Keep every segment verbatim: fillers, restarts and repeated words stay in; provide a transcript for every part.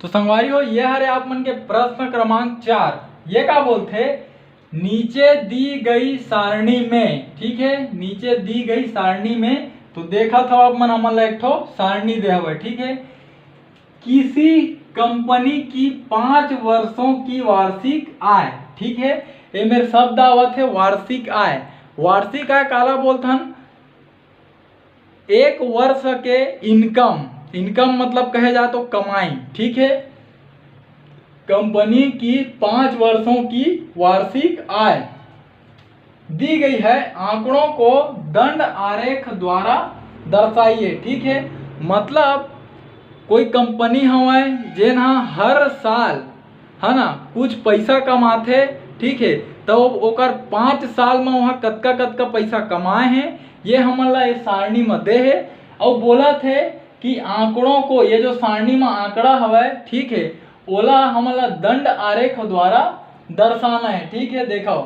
तो संगवारी हो, ये हरे आप मन के प्रश्न क्रमांक चार। ये का बोलथे? नीचे दी गई सारणी में, ठीक है, नीचे दी गई सारणी में, तो देखत हो आप मन, हमन ला एक ठो सारणी दे हवय, ठीक है। किसी कंपनी की पाँच वर्षों की वार्षिक आय, ठीक है, ये मेर शब्द आवत है वार्षिक आय। वार्षिक आय काला बोलथन? एक वर्ष के इनकम, इनकम मतलब कहे जाए तो कमाई, ठीक है। कंपनी की पाँच वर्षों की वार्षिक आय दी गई है, आंकड़ों को दंड आरेख द्वारा दर्शाइए, ठीक है। मतलब कोई कंपनी हवय जेन ह हर साल, है ना, कुछ पैसा कमाथे, ठीक है, तो ओकर पाँच साल में वहाँ कतका कतका पैसा कमाए हैं, ये हमन ला ये सारणी में दे हे। और बोलत हे कि आंकड़ों को, ये जो सारणी में आंकड़ा हवय, ठीक है, ओला हमन ला दंड आरेख द्वारा दर्शाना है, ठीक है। देखो,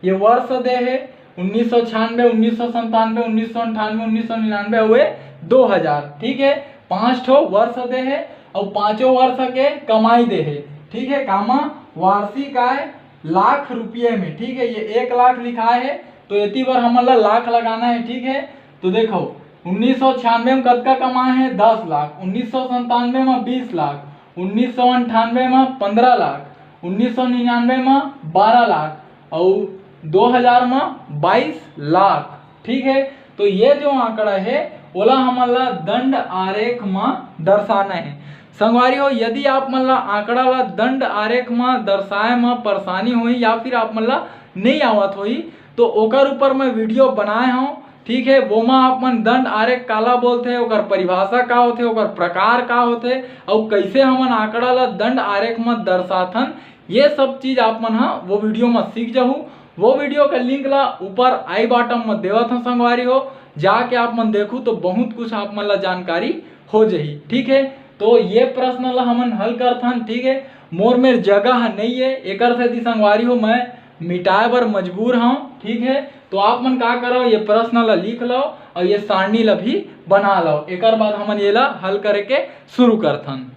ये वर्ष दे हे उन्नीस सौ छियानवे, उन्नीस सौ संतानवे, उन्नीस सौ अंठानवे, उन्नीस सौ निन्यानवे हुए दो हजार, ठीक है। पांच ठो वर्ष दे हे और पांचों वर्ष के कमाई दे हे, ठीक है। कामा वार्षिक आय लाख रुपये में, ठीक है, ये एक लाख लिखाए हे, तो एती बर हमन ला लाख लगाना है, ठीक है। तो देखो, उन्नीस सौ छियानवे में कतका कमाए हे? दस लाख। उन्नीस सौ संतानवे में बीस लाख, उन्नीस सौ अंठानवे में पंद्रह लाख, उन्नीस सौ निन्यानवे में बारह लाख और दो हजार में बाईस लाख, ठीक है। तो ये जो आंकड़ा है, ओला हमन ला दंड आरेख में दर्शाना है। संगवारी हो, यदि आप मन ला आंकड़ा ला दंड आरेख में दर्शाए में परेशानी होही या फिर आप मन ला नहीं आवत होही, तो ओकर ऊपर मैं वीडियो बनाए हूँ, ठीक है। वोमा आप मन दंड आरेख काला बोलथे, ओकर परिभाषा का होथे, ओकर प्रकार का होथे, अउ कैसे हमन आंकड़ा ला दंड आरेख में दर्शाथन, ये सब चीज आप मन ह वो वीडियो में सीख जाहू। वो वीडियो का लिंक ला ऊपर आई बॉटम में देवत हूँ संगवारी हो, जाके आप मन देखू तो बहुत कुछ आप मन ला जानकारी हो जाही, ठीक है। तो ये प्रश्न ला हमन हल करथन, ठीक है। मोर मेर जगह नहीं है, एकर सेती संगवारी हो मैं मिटाए बर मजबूर हूँ, ठीक है। तो आप मन का करो, ये प्रश्न ला लिख लो और ये सारणी ला भी बना लो, एकर बाद हमन ये ला हल करे के शुरू करथन।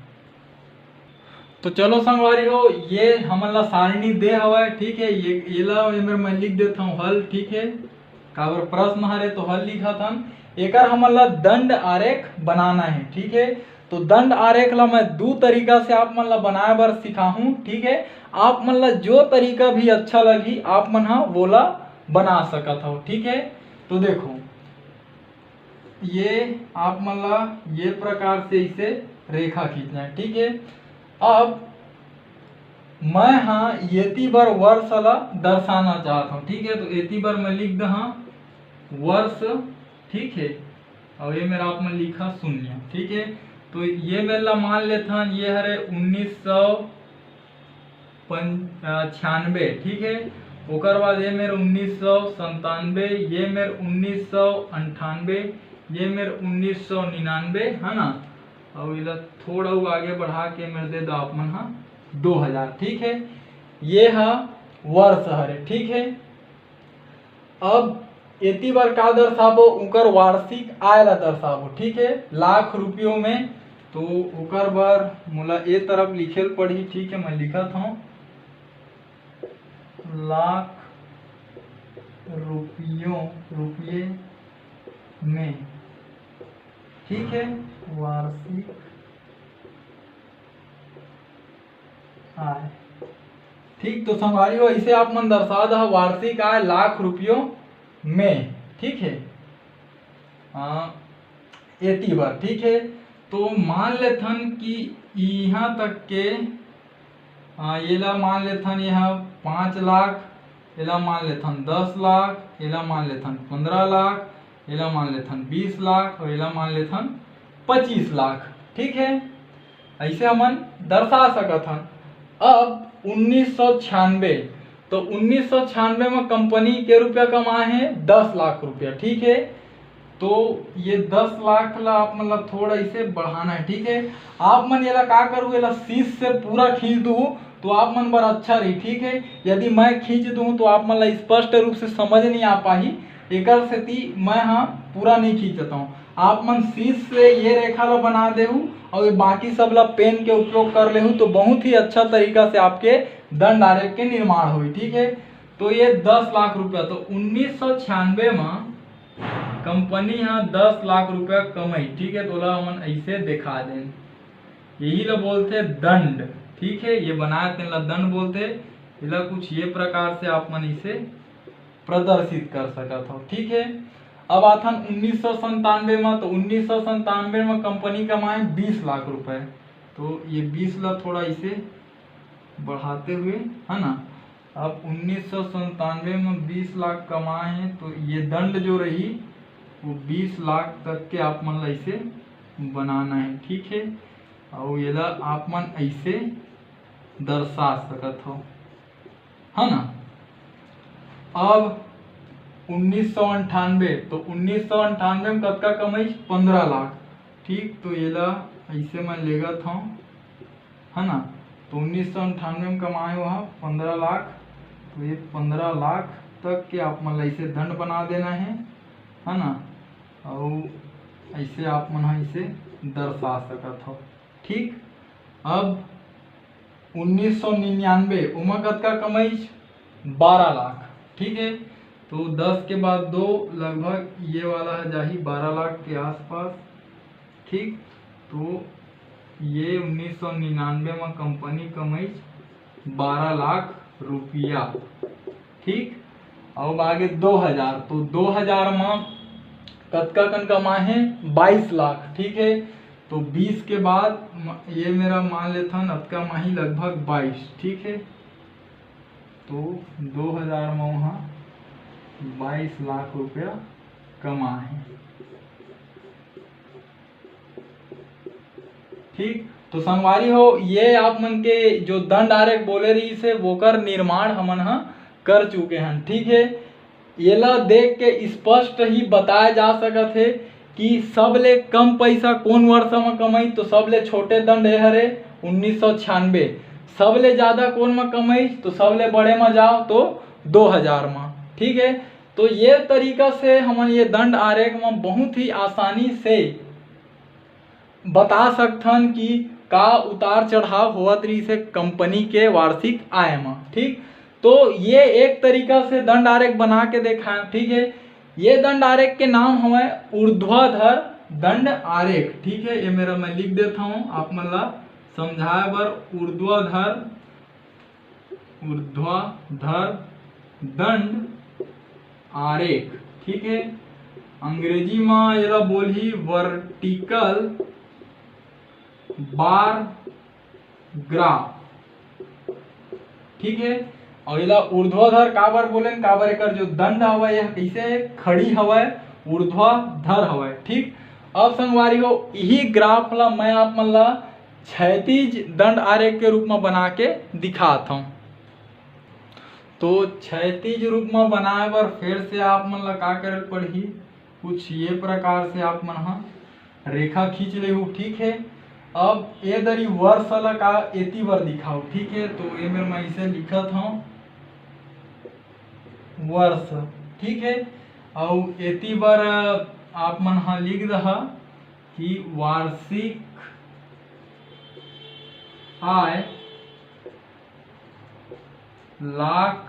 तो चलो संगवारी हो, ये हमन ला सारणी दे हवय, ठीक है। ये एला ये मेर मैं लिख देता हूँ हल, ठीक है। काबर प्रश्न हरे तो हल लिखत हन। एकर हमन ला दंड आरेख बनाना है, ठीक है। तो दंड आरेख ला मैं दू तरीका से आप मन ला बनाए बर सिखाहूँ, ठीक है। आप मन ला जो तरीका भी अच्छा लगही, आप मन हा वोला बना सकत हो, ठीक है। तो देखो, ये आप मन ला ये प्रकार से इसे रेखा खींचना है, ठीक है। अब मैं हा एती बर वर्ष ला दर्शाना चाहत हूँ, ठीक है। तो एती बर मैं लिख दहा वर्ष, ठीक है। और ये मेर आप मन लिखा शून्य, ठीक है। तो ये मेर ला मान लेथन, ये हरे उन्नीस सौ पन-, अ, छियानवे, ठीक है। ओकर बाद ये मेर उन्नीस सौ संतानवे, ये मेर उन्नीस सौ अंठानवे, ये मेर उन्नीस सौ निन्यानवे, है ना। और इला थोड़ा अउ आगे बढ़ा के मेर दे दो आप मन हा दो हजार, ठीक है। ये हा वर्ष हरे, ठीक है। अब एती बर का दर्शाबो, उकर वार्षिक आय ला दर्शाबो, ठीक है, लाख रुपयों में। तो उकर बर मोला ए तरफ लिखे ल पड़ही, ठीक है, मैं लिखत हूँ लाख रुपयों, रुपये में, ठीक है, वार्षिक आय। ठीक, तो संगवारी हो, इसे आप मन दर्शा दहा वार्षिक आय लाख रुपयों में, ठीक है। हाँ, एती बर, ठीक है। तो मान लेथन कि यहाँ तक के, हाँ, येला मान लेथन, यह पाँच लाख, एला मान लेथन दस लाख, एला मान लेथन पंद्रह लाख, एला मान लेथन बीस लाख और एला मान लेथन पच्चीस लाख, ठीक है। ऐसे हमन दर्शा सकत हन। अब उन्नीस सौ छियानवे, तो उन्नीस सौ छियानवे में कंपनी के रुपया कमाए हैं दस लाख रुपया, ठीक है। तो ये दस लाख ला आप मन ला थोड़ा इसे बढ़ाना है, ठीक है। आप मन येला का करू, येला शीश से पूरा खींच दू तो आप मन बर अच्छा रही, ठीक है। यदि मैं खींच दूँ तो आप मन ला स्पष्ट रूप से समझ नहीं आ पाही, एकर सेती मैं हा पूरा नहीं खींचत हूँ। आप मन शीश से ये रेखा ला बना देहू और ये बाकी सब ला पेन के उपयोग कर लेहू, तो बहुत ही अच्छा तरीका से आपके दंड आरेख के निर्माण होई। ठीक है, तो ये दस लाख रुपया, तो उन्नीस सौ छियानवे में कंपनी हा दस लाख रुपया कमाई। ठीक है, तो ओला हमन ऐसे दिखा देन, यही ला बोलथे दंड। ठीक है, ये बनाए तेन ला दंड बोलथे। एला कुछ ये प्रकार से आप मन इसे प्रदर्शित कर सकत हो। ठीक है, अब आथन उन्नीस सौ संतानवे में, तो उन्नीस सौ संतानवे में कंपनी कमाए बीस लाख रुपए, तो ये बीस ला थोड़ा इसे बढ़ाते हुए, है ना, अब उन्नीस सौ संतानवे में बीस लाख कमाए हैं, तो ये दंड जो रही वो बीस लाख तक के आप मन ला इसे बनाना है। ठीक है, और ये ला आप मन ऐसे दर्शा सकत हो, है ना। अब उन्नीस सौ अंठानवे, तो उन्नीस सौ अंठानवे में कतका कमाई? पंद्रह लाख। ठीक, तो ये ला ऐसे मैं लेगत हूँ, है ना। तो उन्नीस सौ अंठानवे में कमाए हुआ पंद्रह लाख, तो ये पंद्रह लाख तक के आप मन ला इसे दंड बना देना है, है ना। और ऐसे आप मन हा इसे दर्शा सकत हो। ठीक, अब उन्नीस सौ निन्यानवे, ओमा कतका कमाई? बारह लाख। ठीक है, तो दस के बाद दो, लगभग ये वाला है जाही बारह लाख के आसपास। ठीक, तो ये उन्नीस सौ निन्यानवे में कंपनी कमाई बारह लाख रुपया। ठीक, अब आगे दो हजार, तो दो हजार में कतका कन कमाए हैं? बाईस लाख। ठीक है, तो बीस के बाद म-, ये मेरा मान लेथन अतका माही लगभग बाईस। ठीक है, तो दो हजार में वहाँ बाईस लाख रुपया कमाए हैं। ठीक, तो संगवारी हो, ये आप मन के जो दंड आरेख बोले रहिस हे, वोकर निर्माण हमन ह कर चुके हन। ठीक है, येला देख के स्पष्ट ही बताया जा सकत हे कि सबले कम पैसा कौन वर्ष म कमाई, तो सबले छोटे दंड ये हरे उन्नीस सौ छियानवे, सबले ज्यादा कौन म कमाई, तो सबले बड़े म जाओ तो दो हजार म। ठीक है, तो ये तरीका से हमन ये दंड आरेख म बहुत ही आसानी से बता सकथन कि का उतार चढ़ाव होवत रहिस हे कंपनी के वार्षिक आय म। ठीक, तो ये एक तरीका से दंड आरेख बना के देखाएं। ठीक है, ये दंड आरेख के नाम हवय ऊर्ध्वाधर दंड आरेख। ठीक है, ये मेरा मैं लिख देता हूँ आप मन ला समझाए बर, ऊर्ध्वाधर, ऊर्ध्वाधर दंड आरेख। ठीक है, अंग्रेजी म एला बोलही vertical bar graph। ठीक है, और एला ऊर्ध्वाधर काबर बोलेन, काबर एकर जो दंड हवय यह कैसे खड़ी हवय, ऊर्ध्वाधर हवय। ठीक, अब संगवारी हो, यही ग्राफ ला मैं आप मन ला क्षैतिज दंड आरेख के रूप में बना के दिखात हूँ। तो क्षैतिज रूप में बनाए बर फिर से आप मन ला का करे पड़ही, कुछ ये प्रकार से आप मन हा रेखा खींच लेहू। ठीक है, अब ए दरी वर्ष ला का एती बर दिखाओ। ठीक है, तो ए मेर मैं इसे लिखत हूँ वर्ष। ठीक है, अउ एती बर आप मन हा लिख दहा कि वार्षिक आय लाख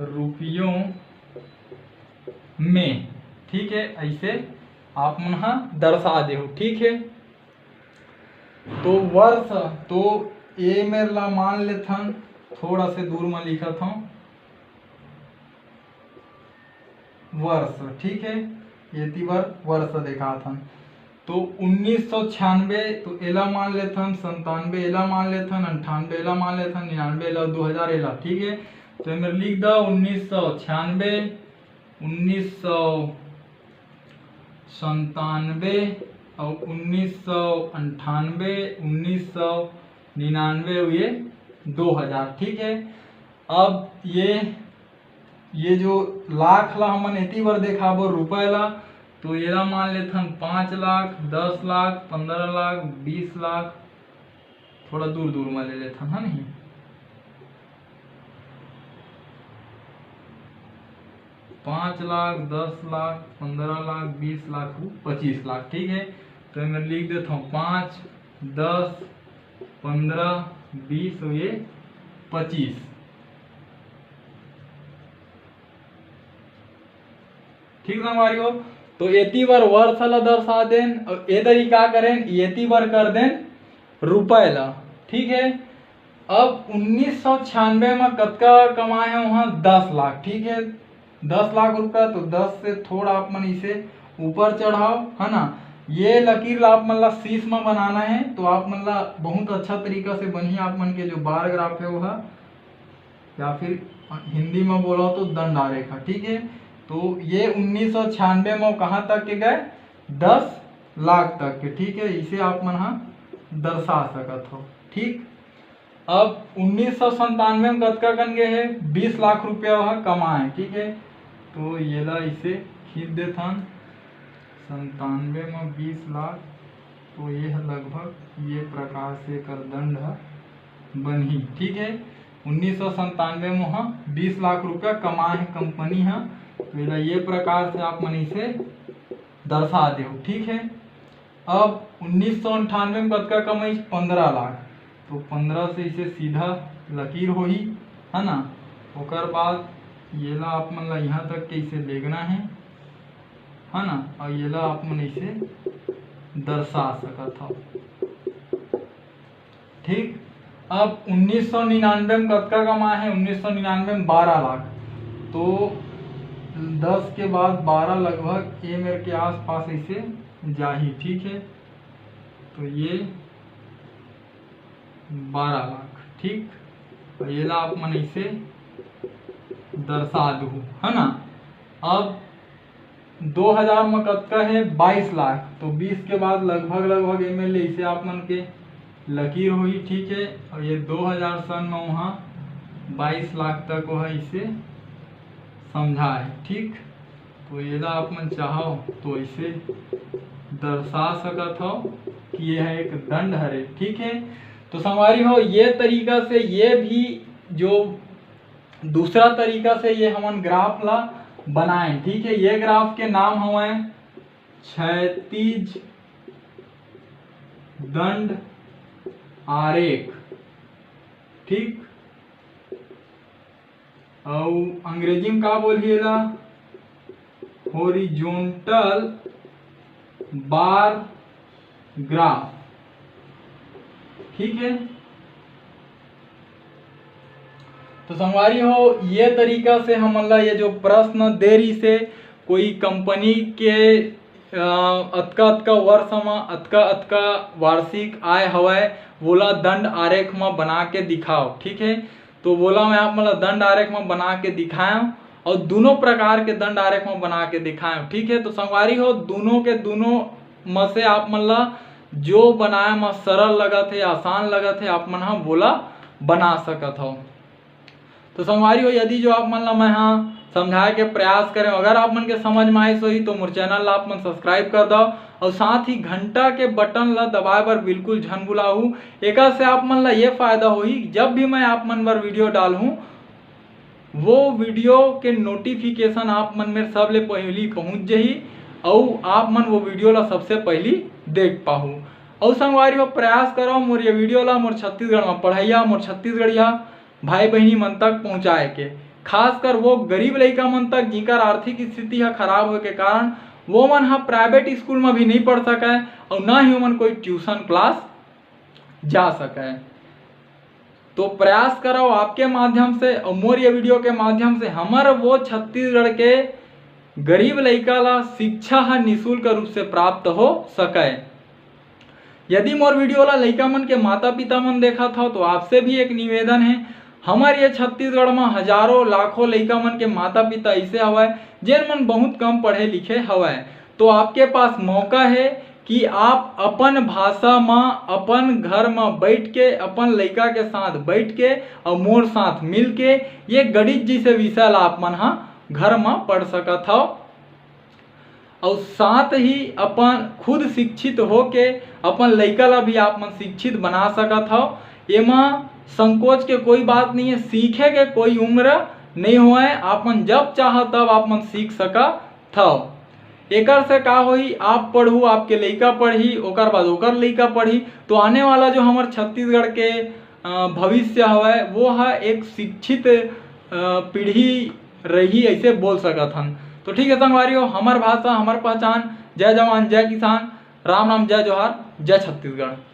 रुपयों में। ठीक है, ऐसे आप मन हा दर्शा देहू। ठीक है, तो वर्ष, तो ए मेर ला मान लेथन, थोड़ा से दूर में लिखत हूँ, वर्ष। ठीक है, एती बर वर्ष देखात हन। तो उन्नीस सौ छियानवे, तो एला मान लेथन, संतानवे एला मान लेथन, अंठानवे एला मान लेथन, निन्यानवे एला, दो हजार एला। ठीक है, तो एमेर लिख दा उन्नीस सौ छियानवे, उन्नीस सौ संतानवे और उन्नीस सौ अंठानवे, उन्नीस सौ निन्यानवे और ये दो हजार। ठीक है, अब ये ये जो लाख ला हमन एती बर देखाबो रुपए ला, तो एला मान लेथन पाँच लाख, दस लाख, पंद्रह लाख, बीस लाख, थोड़ा दूर दूर में ले लेथन, है नहीं? पाँच लाख, दस लाख, पंद्रह लाख, बीस लाख, पच्चीस लाख, ठीक है। तो मैं लिख देता हूँ पाँच, दस, पंद्रह, बीस और ये पच्चीस। ठीक संगवारी हो, तो एती बर वर्ष ला दर्शा देन, और ए दरी का करेन, एती बर कर देन रुपए ला। ठीक है, अब उन्नीस सौ छियानवे में कतका कमाए हैं वहाँ? दस लाख। ठीक है, दस लाख रुपया, तो दस से थोड़ा आप मन इसे ऊपर चढ़ाओ, है ना। ये लकीर ला आप मन ला शीश में बनाना है, तो आप मन ला बहुत अच्छा तरीका से बनही। आप मन के जो बार ग्राफ है वह, या फिर हिंदी में बोलो तो दंड आरेखा, ठीक है। तो ये उन्नीस सौ छियानवे में कहाँ तक के गए? दस लाख तक के, ठीक है। इसे आप मन हा दर्शा सकत हो, ठीक। अब उन्नीस सौ संतानवे में कतका कन गए है? बीस लाख रुपया वह कमाए, ठीक है। तो ये ला इसे खींच देथन, संतानवे में बीस लाख, तो ये ह लगभग ये प्रकार से एकर दंड ह बनही, ठीक है। उन्नीस सौ संतानवे में ह बीस लाख रुपया कमाए है कंपनी ह, तो एला ये प्रकार से आप मन इसे दर्शा देव, ठीक है। अब उन्नीस सौ अंठानवे में कतका कमाइस? पंद्रह लाख। तो पंद्रह से इसे सीधा लकीर होही, है ना। ओकर बाद ये ला आप मन ला यहाँ तक के इसे लेगना है, है ना, और ये ला आप मन इसे दर्शा सकत हो, ठीक। अब उन्नीस सौ निन्यानवे में कतका कमाए है? उन्नीस सौ निन्यानवे में बारह लाख। तो दस के बाद बारह, लगभग ये मेर के आसपास इसे जाही, ठीक है। तो ये बारह लाख, ठीक। और ये ला आप मन इसे दर्शा दू, है ना। अब दो हज़ार में कतका है? बाईस लाख। तो बीस के बाद लगभग, लगभग एम एल ए इसे आप मन के लकीर होही, ठीक है। और ये दो हज़ार सन में वहाँ बाईस लाख तक वह इसे समझा है, ठीक। तो एला आप मन चाहो तो इसे दर्शा सकत हो कि ये है एक दंड हरे, ठीक है। तो संगवारी हो, ये तरीका से ये भी जो दूसरा तरीका से ये हमन ग्राफ ला बनाए, ठीक है। ये ग्राफ के नाम हवय क्षैतिज दंड आरेख, ठीक। अउ अंग्रेजी में का बोलही एला? हॉरिजॉन्टल बार ग्राफ, ठीक है। तो संगवारी हो, ये तरीका से हमन ला ये जो प्रश्न दे रही से कोई कंपनी के अ, अतका अतका वर्ष म अतका अतका वार्षिक आय हवय, वोला दंड आरेख म बना के दिखाओ, ठीक है। तो वोला मैं आप मन ला दंड आरेख म बना के दिखाएंव और दोनों प्रकार के दंड आरेख म बना के दिखाएंव, ठीक है। तो संगवारी हो, दोनों के दोनों म से आप मन ला जो बनाए म सरल लगत हे, आसान लगत हे, आप मन ह वोला बना सकत हो। तो संगवारी हो, यदि जो आप मन ला मैं ह समझाए के प्रयास करें, अगर आप मन के समझ में आइस होही तो मोर चैनल ला आप मन सब्सक्राइब कर दव और साथ ही घंटा के बटन ला दबाए बर बिल्कुल झन भुलाहू। एकर से आप मन ला ये फायदा होही, जब भी मैं आप मन बर वीडियो डालहूँ, वो वीडियो के नोटिफिकेशन आप मन मेर सबले पहिली पहुँच जही अउ आप मन वो वीडियो ला सबसे पहिली देख पाहू। अउ संगवारी हो, प्रयास करो मोर ये वीडियो ला मोर छत्तीसगढ़ म पढ़इया, मोर छत्तीसगढ़िया भाई बहिनी मन तक पहुँचाए के, खासकर वो गरीब लइका मन तक जिनकर आर्थिक स्थिति ह खराब होए के कारण वो मन ह प्राइवेट स्कूल म भी नहीं पढ़ सकय अउ ना ही ओमन कोई ट्यूशन क्लास जा सकय। तो प्रयास करव आपके माध्यम से और मोर ये वीडियो के माध्यम से हमर वो छत्तीसगढ़ के गरीब लइका ला शिक्षा ह निशुल्क रूप से प्राप्त हो सकय। यदि मोर वीडियो ला लइका मन के माता पिता मन देखत हव तो आपसे भी एक निवेदन है, हमर ये छत्तीसगढ़ म हजारों लाखों लइका मन के माता पिता ऐसे हवय जेन मन बहुत कम पढ़े लिखे हवय। तो आपके पास मौका है कि आप अपन भाषा म अपन घर म बैठ के, अपन लइका के साथ बैठ के और मोर साथ मिल के ये गणित जैसे विषय ला आप मन ह घर म पढ़ सकत हव। और साथ ही अपन खुद शिक्षित होके अपन लइका ला भी आप मन शिक्षित बना सकत हव। एमा संकोच के कोई बात नहीं है, सीखे के कोई उम्र नहीं होवय, आप मन जब चाह तब आप मन सीख सकत हव। एकर से का होही, आप पढ़हू, आपके लइका पढ़ही, ओकर बाद ओकर लइका पढ़ही, तो आने वाला जो हमर छत्तीसगढ़ के अ, भविष्य हवय, वो ह एक शिक्षित अ, पीढ़ी रही, ऐसे बोल सकत हन। तो ठीक है संगवारी हो, हमर भाषा, हमर पहचान। जय जवान, जय किसान, राम राम, जय जोहार, जय छत्तीसगढ़।